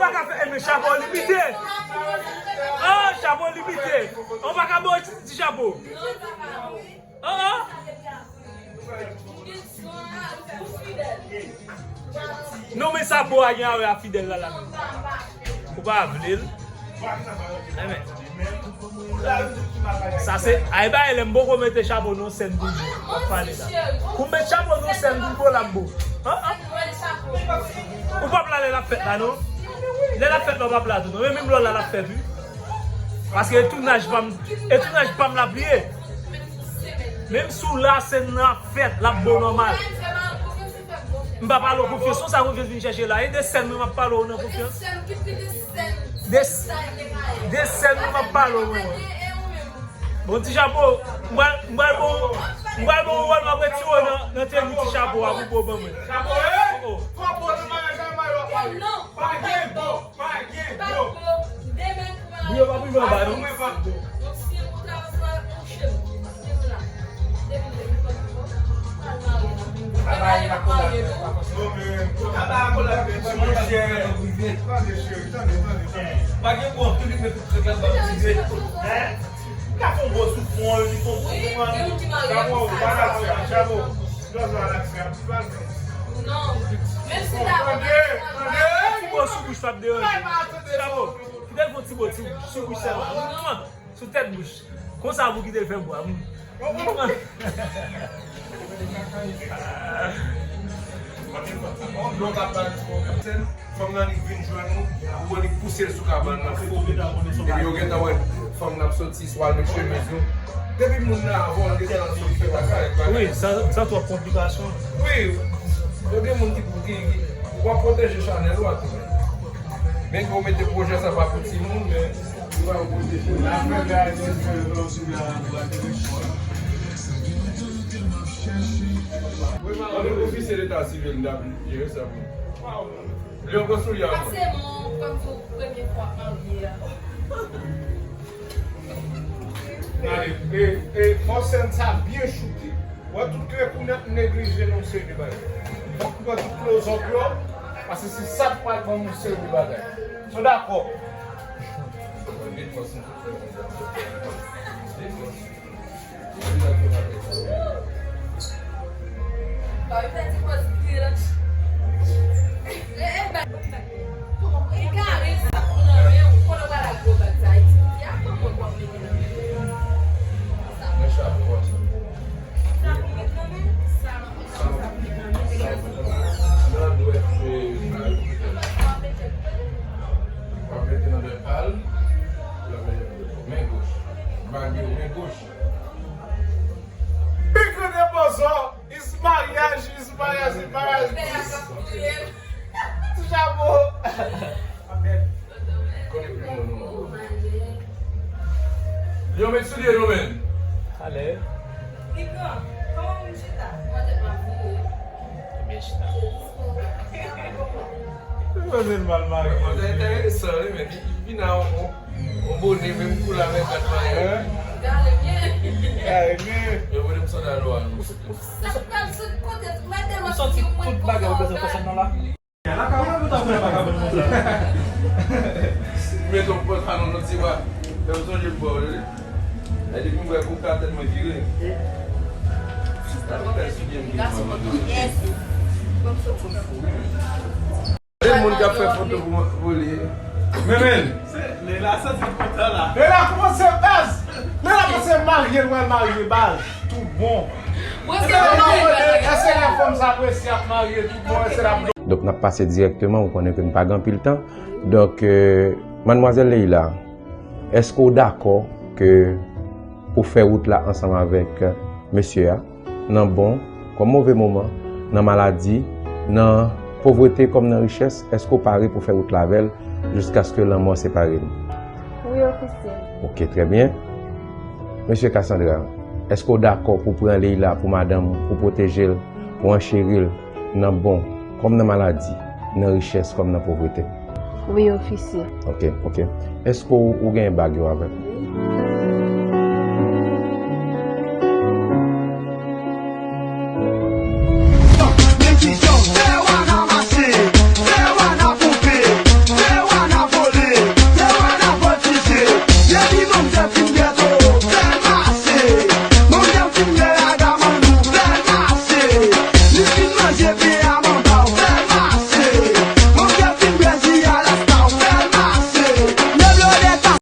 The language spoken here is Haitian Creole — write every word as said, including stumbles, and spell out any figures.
Pa ka fè, men chapo limite. Oh, chapo limite. On pa ka ba w ti, ti chapo. Oh, oh. Non, men chapo a gen a wè a Fidel la la. Ou pa vle l. Amen. Sa se, ay, bay lè m poko mete chapo nan sèn pou m ap pale la. Pou m met chapo nan sèn pou m bo la m bo. An, an. Ou p ap la lè l ap fèt la, non? Lè l ap fèt la, ou p ap la tou, non? Men menm lò la, l ap fèt, wi. Paske e tounaj pa m, e tounaj pa m l ap ye. Menm si w la, sèn nan ap fèt, l ap bo nòmal. M pa pale w konfyans, non, sa konfyans vin chèche la. E de sèn mwen m ap pale w nan konfyans. De, de sèn mwen m ap pale w, mwen. Bon, ti chapo, m pral, m pral bon, m pral bon wòl m ap retire w nan, nan teni ti chapo a pou bo ban mwen. Oh, oh. Pa gen bon. Pa gen dlo. Bouyon pa prive anba, non. Pa gen bon, tout li met tout trèk la ba prive. Ka fè yon bon sou fon, li fon pou mwen. Chapo, pa la fè, chapo. Non, menm si ta. Ti bo sou bouch p ap deranje. Chapo. Kite l fè yon ti bo sou, sou bouch sèlman. Sou tèt bouch. Konsa pou kite l fè bwa. Fanm nan li vin jwenn ou, ou wè li pouse l sou kabann nan fou. Epi yo gentan wè fanm nan ap soti, swa l met chemiz ou. Depi moun nan avè w, l gentan ap soti fè bagay. Wi, san, san twòp konplikasyon. Wi, yo gen moun ki, ki, ki, w ap pwoteje chanèl ou a tou. Menm ke w mete pwojè sa pa pou timoun, men li pa pou pwoteje. Ann, ofisye leta sivil, n ap jere sa pou nou. Leon, pran soulye a. Pase non, kòm se premye fwa marye a. Gade, e, e, fò sèn sa byen choute. Wè tout kle kounèt neglije nan yon seri de bagay. Fòk nou pran tout klozòp yo, paske se sa k pral ban nou seri de bagay. So dakò. Nan dwèt, e, w ap mete nan dwèt pa l, men goch. Bagay men goch. Big Rene Bozo, is maryaj, is maryaj, is maryaj, is. Ti chapo. Konnen pi bon nou. Yo, met soulye nou, men. Ale. Pi gran, kòman moun chita? Mwen tèt mwen vire. Ebyen chita. Mwen jwenn mal mare. Mwen te enteresan, wi, men li vin a yon, yon, yon bone, menm koulè avèk gad mayo. Hein? Gade byen. Gade byen. Yo, mwen, m sandal ou a nou. Sa pral sot kote, mwen tèlman santi mwen kontan. Tout bagay ou bezwen fè sèn nan la. Mete yon pantalon nan ti wa. Fè m sonje bò li. E depi m wè kou ka tèt mwen vire. Sa fè si byen m vire. Yes. De moun k ap fè foto pou mwen, pou li. Men, men. Leila santi l kontan la. Leila kòmanse baz. Leila panse marye, l pral marye baz. Tout bon. Mwen se mwen marye. Èske lè fanm sa apresye ap marye tout bon, èske l ap Donk, n ap pase dirèkteman, ou konnen ke n pa gen anpil tan. Donk, euh, madmwazèl Leila, èske w dakò ke pou fè wout la ansanm avèk, euh, mesye a, nan bon kòm move moman, nan maladi, nan povrete kòm nan richès, èske w pare pou fè wout la avè l jiskaske lanmò separe nou? Wi, ofisye. Ok, trè byen. Mesye Cassandra, èske w dakò pou pran Leila pou madanm ou, pou pwoteje l, pou ancheri l nan bon kòm nan maladi, nan richès kòm nan povrete? Wi, ofisye. Ok, ok. Èske w, ou gen bag yo avè w?